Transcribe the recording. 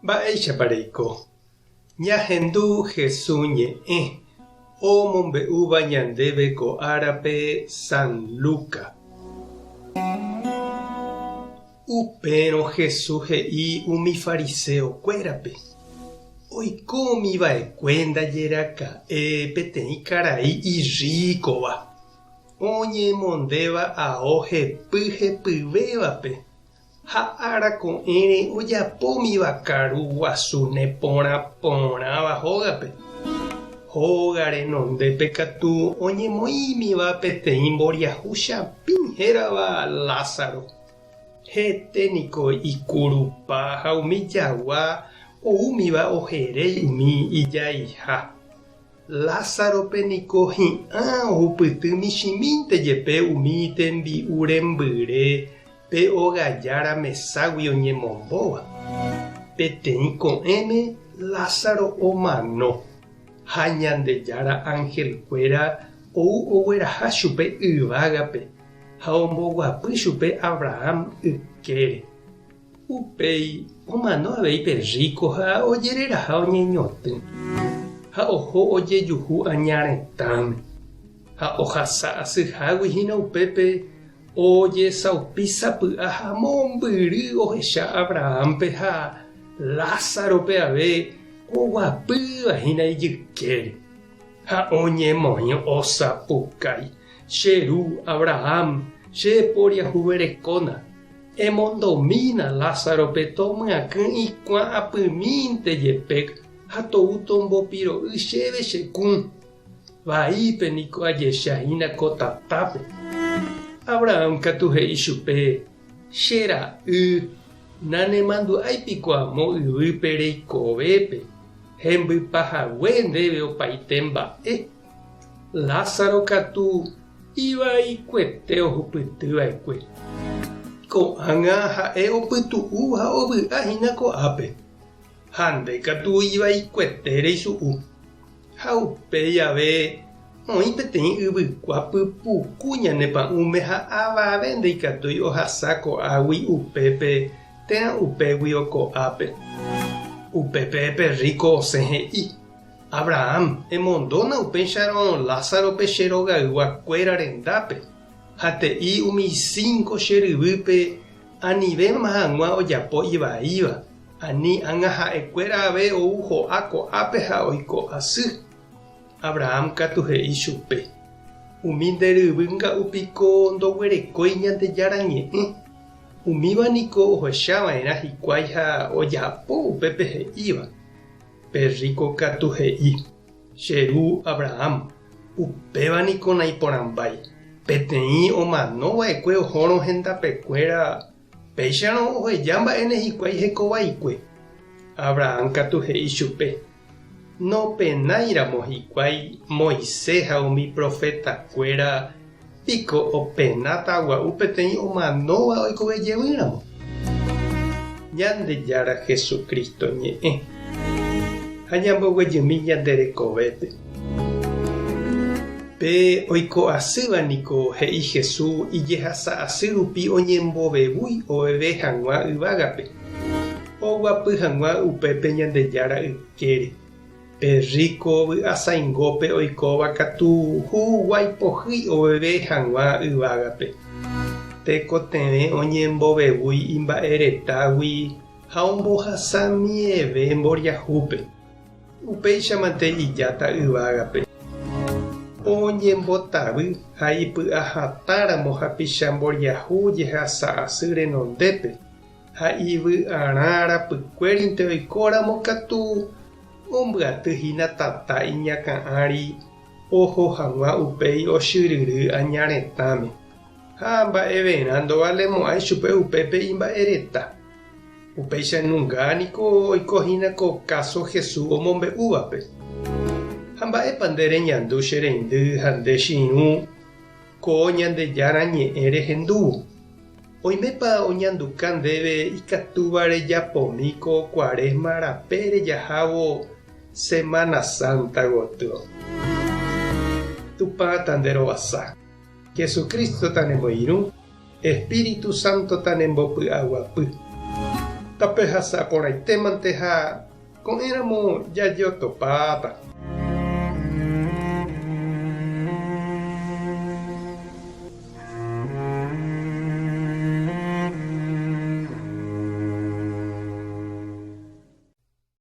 Mba'éichapa reiko? Ñahendu Hesu ñe'ẽ omombe'úva ñandéve ko árape San Luca. Upérõ Hesu he'i umi fariseo kuérape, Oikómi va'ekue ndaje raka'e peteĩ karai irríkova, oñemondéva ao hepy hepyvévape Ha ára ko'ẽre ojapómiva karu guasu neporã porãva hógape. Hóga renondépe katu oñemoĩmiva peteĩ mboriahu chapĩ hérava Lázaro. Hete niko ikurupa ha umi jagua oúmiva oheréi umi ijaiha. Lázarope niko hi'ã ohupyty michĩmínte jepe umi tembi'u rembyre pe ogajára meságui oñemombóva. Peteĩ ko'ẽme Lázaro omano, ha Ñandejára anhelkuéra ou ogueraha chupe yvágape ha omboguapy chupe Abraham ykére. Upéi omano avei pe rríko ha ojereraha oñeñotỹ, ha oho ojejuhu aña retãme. Ha ohasa asyhágui hína upépe ojesaupi sapy'a ha mombyry ohecha Abrahámpe ha Lázarope ave oguapýva hína ijykére. Ha oñemoĩ osapukái, Che ru Abraham, che poriahuverekóna! Emondomína Lázarope tomyakỹ ikuã apymínte jepe ha tou tombopiro'y chéve che kũ. Vaípe niko ajecha hína ko tatápe. Abraham katu he'i chupe, Che ra'y, nanemandu'ái piko amo yvýpe reikovépe, hembypa hague ndéve opaite mba'e. Lázaro katu ivaikuete ohupyty va'ekue. Ko'ág̃a ha'e opytu'u ha ovy'a hína ko'ápe, ha nde katu ivaikuete reisu'u. Ha upéi ave oĩ peteĩ yvykua pypuku ñane pa'ũme ha avave ndaikatúi ohasa ko'águi upépe térã upéguio ko'ápe. Upépe pe rríko osẽ he'i, Abraham, emondóna upéicharõ Lázarope che rogaygua kuéra rendápe, ha te'i umi cinco che ryvýpe anivéma hag̃ua ojapo ivaíva, ani ág̃a ha'e kuéra ave ou ho'a ko'ápe ha oiko asy. Abraham katu he'i chupe, Umi nde ryvy nga'u piko ndoguerekói Ñandejára ñe'ẽ, umíva niko ohecha va'erã hikuái ha ojapo upépe he'íva. Pe rríko katu he'i, Che ru Abraham, upéva niko naiporãmbái. Peteĩ omano va'ekue ohórõ hendapekuéra, péicharõ oheja mba'éne hikuái heko vaikue. Abraham katu he'i chupe, Nopenáiramo hikuái Moisés ha umi profetakuéra, piko openáta gua'u peteĩ omanóva oikove jevýramo? Ñandejára Jesucristo ñe'ẽ ha ñamboguejymi ñande rekovépe. Pe oiko asýva niko he'i Jesús ijehasa asy rupi oñembovevúi oveve hag̃ua yvágape, oguapy hag̃ua upépe Ñandejára ykére. Pe rríko vy'asaingópe oikóva katu huguái pohýi oveve hag̃ua yvágape. Tekotevẽ oñembovevúi imba'eretágui ha ombohasamieve mboriahúpe. Upéichamante ijáta yvágape. Oñembotavy ha ipy'ahatãramo hapicha mboriahu jehasa asy renondépe, Ha ivy'arã rapykuérinte oikóramo katu ombyaty hína tata iñakã ári oho hag̃ua upéi ochyryry aña retãme. Ha mba'everã ndovalemo'ãi chupe upépe imba'ereta. Upéicha nunga niko oiko hína ko káso Jesús omombe'úvape. Ha mba'épa nde reñandu che reindy ha nde che irũ ko Ñandejára Ñe'ẽ rehendúvo? Oimépa oñanduka ndéve ikatúva rejapomi ko Cuaresma rape rejahávo Semana Santa gotyo? Tupã tanderovasa. Jesucristo tanemoirũ, Espíritu Santo tanembopy'aguapy. Tapehasa porãitémante ha ko'ẽramo jajotopáta.